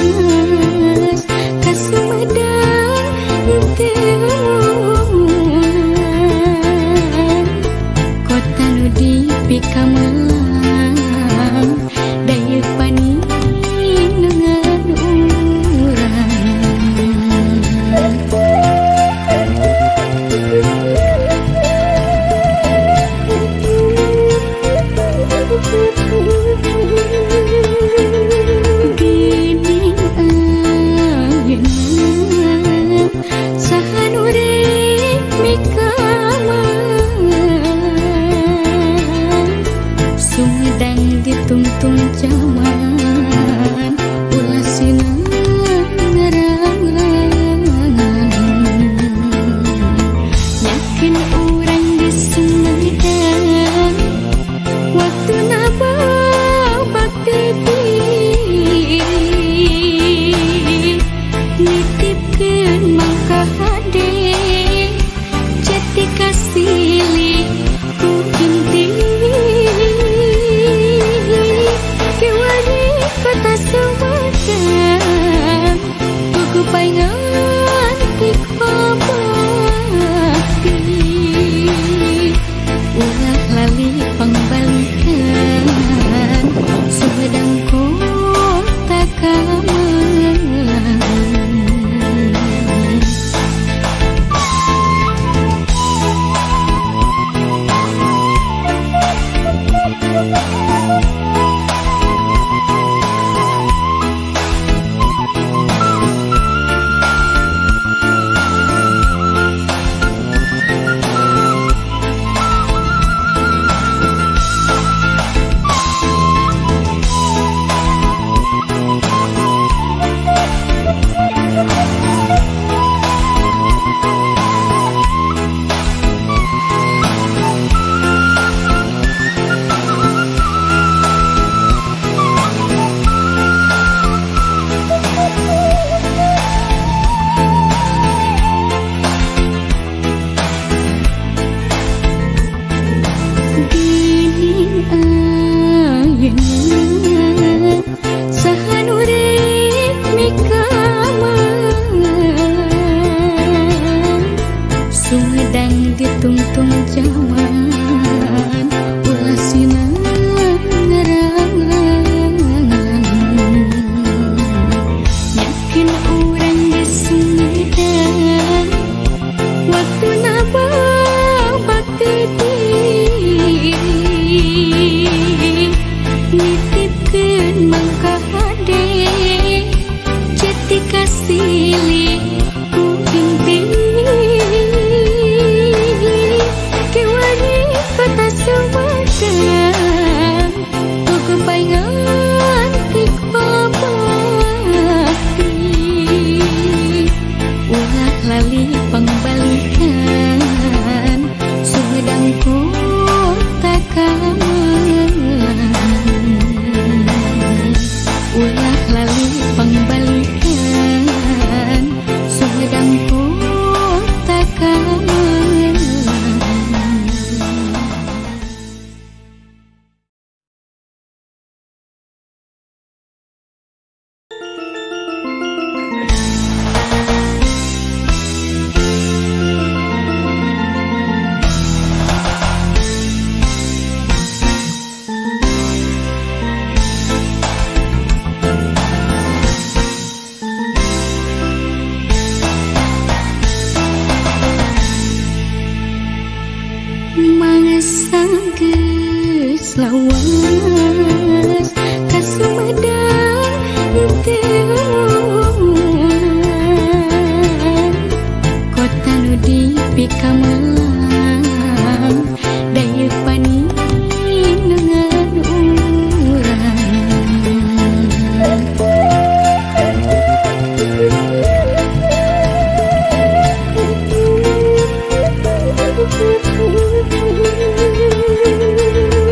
lawas ka Sumedang teu kota nu dipikamelang daya paninengan urang. Gini ayeuna saha nu rek mikamelang Sumedang ditungtung jaman ulah sinarang-rangan yakin urang di Sumedang waktu nabak pipi nitipkeun mangka hade cetika silih ku inti kiwari kota Sumedang buku paingan tikpabakti ulah lali pangbalikan Sumedang kota kamelang. Gini ayeuna saha nu rek mikamelang Sumedang ditungtung jaman ulah sinarang-rangan yakin urang di Sumedang waktu nabak pipi nitipkeun mangka hade cetika silih ku inti kiwari kota Sumedang buku paingan tikpabakti ulah lali pangbalikan Sumedang kota kamelang ulah lali pangbalikan Sumedang kota kamelang. Geus lawas ka Sumedang teu kota nu dipikamelang daya paninengan urang.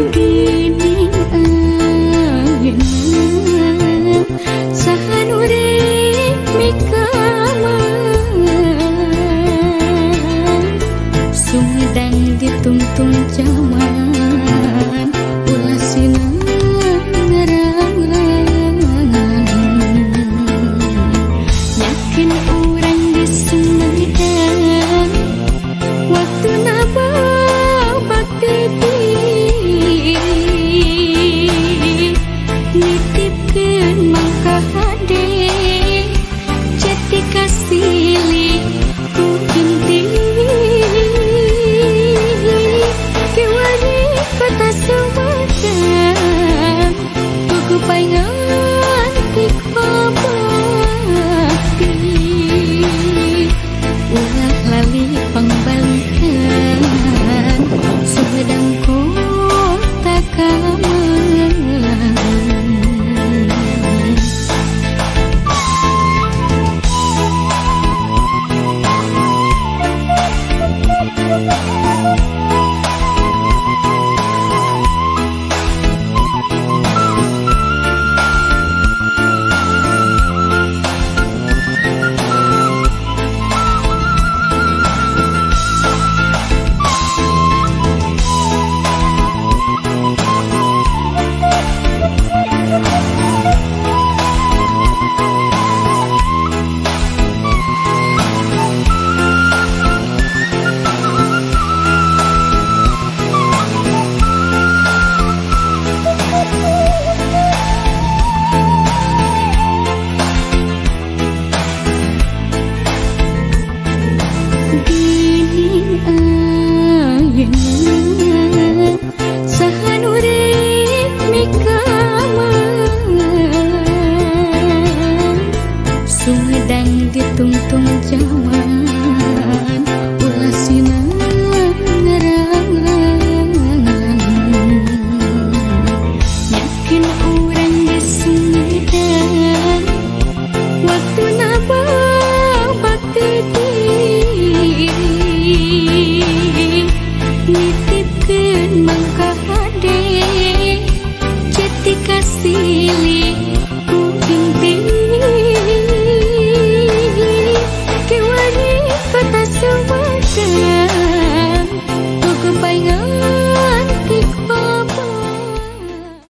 Gini ayeuna saha nu rek mikamelang Sumedang ditungtung jaman ulah sinarang-rangan. silih.